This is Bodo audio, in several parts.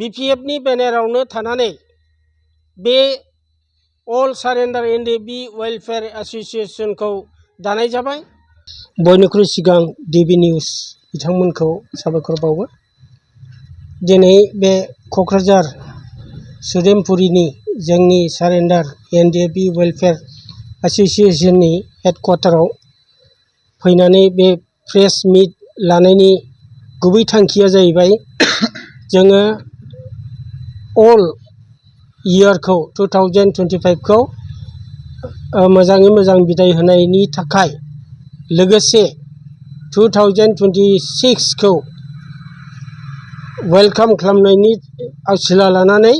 BPFनि बेनारावनो थानानै बे अल सारेन्डार एनडिएफबि वेलफेयार एसोसिएशनखौ दानाय जाबाय। बयनिख्रुइ सिगां DB निउस बिथांमोनखौ साबायखर बावो। दिनै बे क'क्राझार सुदेमपुरिनि जोंनि सारेन्डार एनडिएफबि वेलफेयार एसोसिएशननि हेडक्वार्टाराव फैनानै बे प्रेस मिट लानायनि गुबै थांखिया जाहैबाय जोङो अल इयारखौ 2025 खौ मोजाङै मोजां बिदाय होनायनि थाखाय लोगोसे 2026 खौ वेलकाम खालामनायनि आसिला लानानै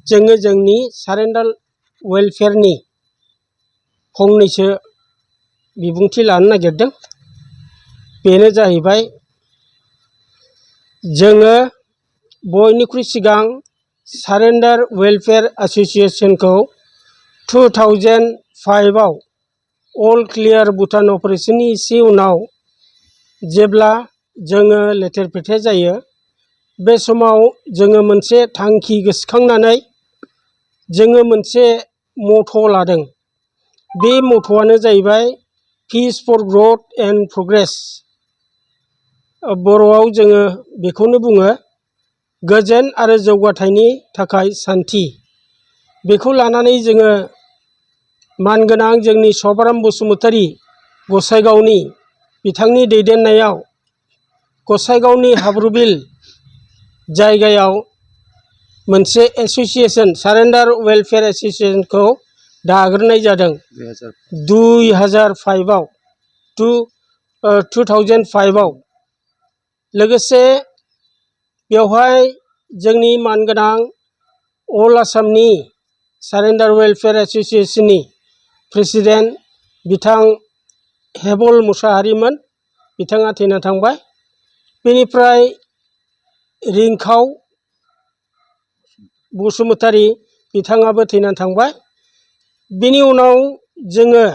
जोङो जोंनि सारेन्डार वेलफेयारनि फंनैसो बिबुंथि लानो नागिरदों। बेनो जाहैबाय जोङो बयनिख्रुइ सिगां सारेन्डार वेलफेयार एसोसिएशनखौ 2005 आव अल क्लियार भुटान अपारेशननि एसे उनाव जेब्ला जोङो लेथेर फेथेर जायो बे समाव जोङो मोनसे थांखि गोसोखांनानै जोङो मोनसे मथ' लादों। बे मथ'आनो जाहैबाय पिस फर ग्रथ एन्ड प्रग्रेस। बर'आव जोङो बेखौनो बुङो गोजोन आरो जौगाथायनि थाखाय सान्थि। बेखौ लानानै जोङो मानगोनां जोंनि सभाराम बसुमतारी गसाइगावनि बिथांनि दैदेननायाव गसाइगावनि हाब्रुबिल जायगायाव मोनसे एसोसिएशन सारेन्डार वेलफेयार एसोसिएशनखौ दाग्रोनाय जादों 2005 आव 2005 आव। लोगोसे बेवहाय जोंनि मानगोनां अल आसामनि सारेन्डार वेलफेयार एसोसिएशननि प्रेसिडेन्ट बिथां हेबल मुसाहारिमोन, बिथाङा थैना थांबाय। बेनिफ्राय रिंखाव बसुमतारी बिथाङाबो थैना थांबाय। बेनि उनाव जोङो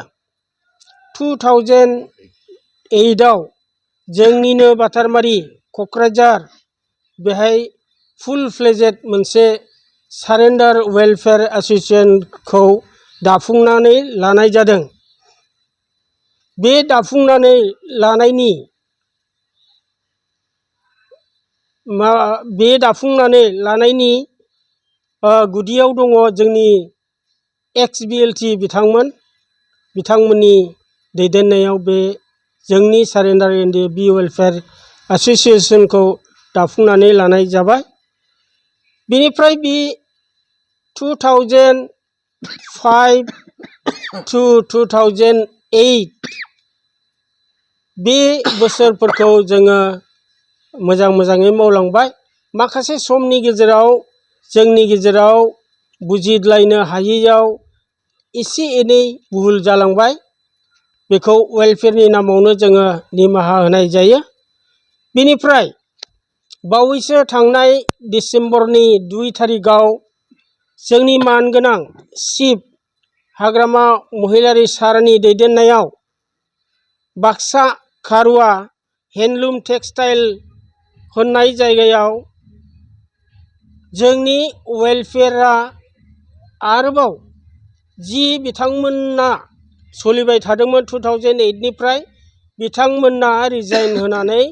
2008 आव जोंनिनो बातारमारि क'क्राझार बेहाय फुल फ्लेजेड मोनसे सारेन्डार वेलफेयार एसोसिएशनखौ दाफुंनानै लानाय जादों। बे दाफुंनानै लानायनि गुदियाव दङ जोंनि एक्स BLT बिथांमोननि दैदेननायाव बे जोंनि सारेन्डार एनडिएफबि वेलफेयार एसोसिएशनखौ दाफुंनानै लानाय जाबाय। बेनिफ्राय बे 2005 to 2008 बे बोसोरफोरखौ जोङो मोजाङै मावलांबाय। माखासे समनि गेजेराव जोंनि गेजेराव बुजिलायनो हायैयाव एसे एनै भुल जालांबाय। बेखौ वेलफेयारनि नामावनो जोङो निमाहा होनाय जायो। बेनिफ्राय बावैसो थांनाय डिसेम्बरनि 2 थारिखआव जोंनि मानगोनां चिफ हाग्रामा महिलारी सारनि दैदेननायाव बाक्सा खारुवा हेन्डलुम टेक्सटाइल होननाय जायगायाव जोंनि वेलफेयारा आरोबाव जि बिथांमोना सोलिबाय थादोंमोन 2008 निफ्राय बिथांमोना रिजाइन होनानै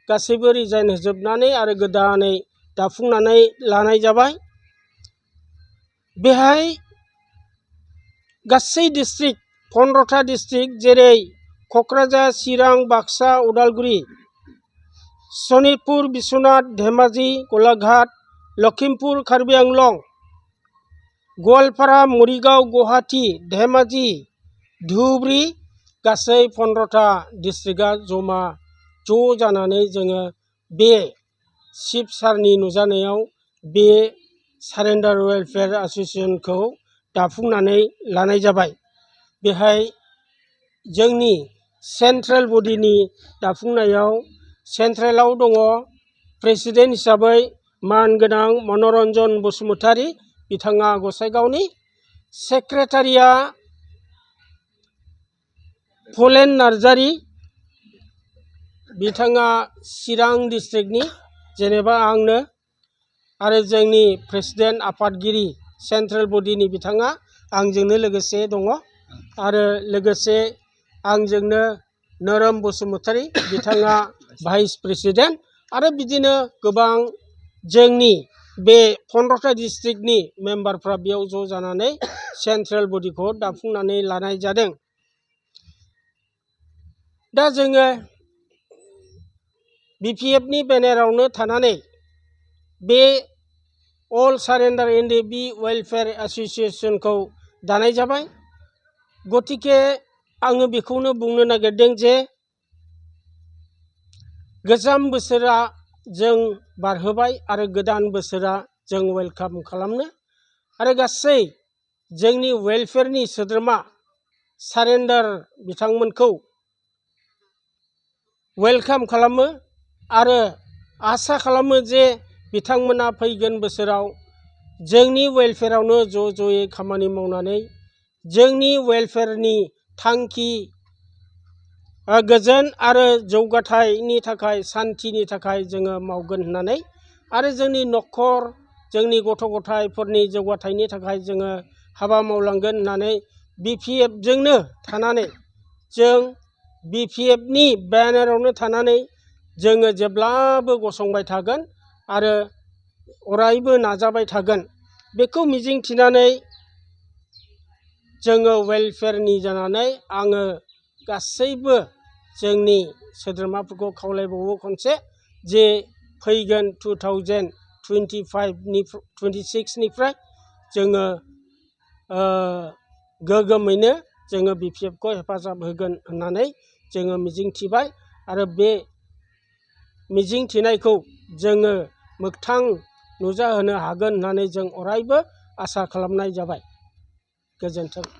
गासैबो रिजाइन होजोबनानै आरो गोदानै दाफुंनानै लानाय जाबाय। बेहाय गासै डिस्ट्रिक्ट 15था डिस्ट्रिक्ट जेरै क'क्राझार, चिरां, बाक्सा, उदालगुरि, सनितपुर, बिश्वनाथ, धेमाजि, गलाघाट, लखिमपुर, कार्बि आंलं, गवालपारा, मरिगाव, गुवाहाटी, धेमाजि, धुबुरी गासै 15था डिस्ट्रिक्टआ ज' जानानै जोङो बे चिफ सारनि नुजानायाव बे सारेन्डार वेलफेयार एसोसिएशनखौ दाफुंनानै लानाय जाबाय। बेहाय जोंनि सेन्ट्रेल बडिनि दाफुंनायाव सेन्ट्रेलाव दङ प्रेसिडेन्ट हिसाबै मानगोनां मनरन्जन बसुमतारी, बिथाङा गसाइगावनि। सेक्रेटारिया भलेन नार्जारी, बिथाङा चिरां डिस्ट्रिक्टनि, जेनेबा आंनो। आरो जोंनि प्रेसिडेन्ट आफादगिरि सेन्ट्रेल बडिनि बिथाङा आंजोंनो लोगोसे दङ आरो लोगोसे आंजोंनो नोरोम बसुमतारी बिथाङा भाइस प्रेसिडेन्ट आरो बिदिनो गोबां जोंनि बे 15टा डिस्ट्रिक्टनि मेम्बारफ्रा बेयाव ज' जानानै सेन्ट्रेल बडिखौ दाफुंनानै लानाय जादों। दा जोङो BPFनि बेनारावनो थानानै बे अल सारेन्डार NDB वेलफेयार एसोसिएशनखौ दानाय जाबाय। गतिके आङो बेखौनो बुंनो नागिरदों जे गोजाम बोसोरा जों बारहोबाय आरो गोदान बोसोरा जों वेलकाम खालामनो आरो गासै जोंनि वेलफेयारनि सोद्रोमा सारेन्डार बिथांमोनखौ वेलकाम खालामो आरो आसा खालामो जे बिथांमोना फैगोन बोसोराव जोंनि वेलफेयारावनो ज'यै खामानि मावनानै जोंनि वेलफेयारनि थांखि गोजोन आरो जौगाथायनि थाखाय सान्थिनि थाखाय जोङो मावगोन होननानै आरो जोंनि न'खर जोंनि गथ' गथायफोरनि जौगाथायनि थाखाय जोङो हाबा मावलांगोन होननानै BPFजोंनो थानानै जों BPFनि बेनारावनो थानानै जोङो जेब्लाबो गसंबाय थागोन आरो अरायबो नाजाबाय थागोन बेखौ मिजिंथिनानै जोङो वेलफेयारनि जानानै आङो गासैबो जोंनि सोद्रोमाफोरखौ खावलायबावो खनसे जे फैगोन 2025-26निफ्राय जोङो गोगोमैनो जोङो BPFखौ हेफाजाब होगोन होननानै जोङो मिजिंथिबाय आरो बे मिजिंथिनायखौ जोङो मोगथां नुजाहोनो हागोन होननानै जों अरायबो आसा खालामनाय जाबाय। गोजोन्थों।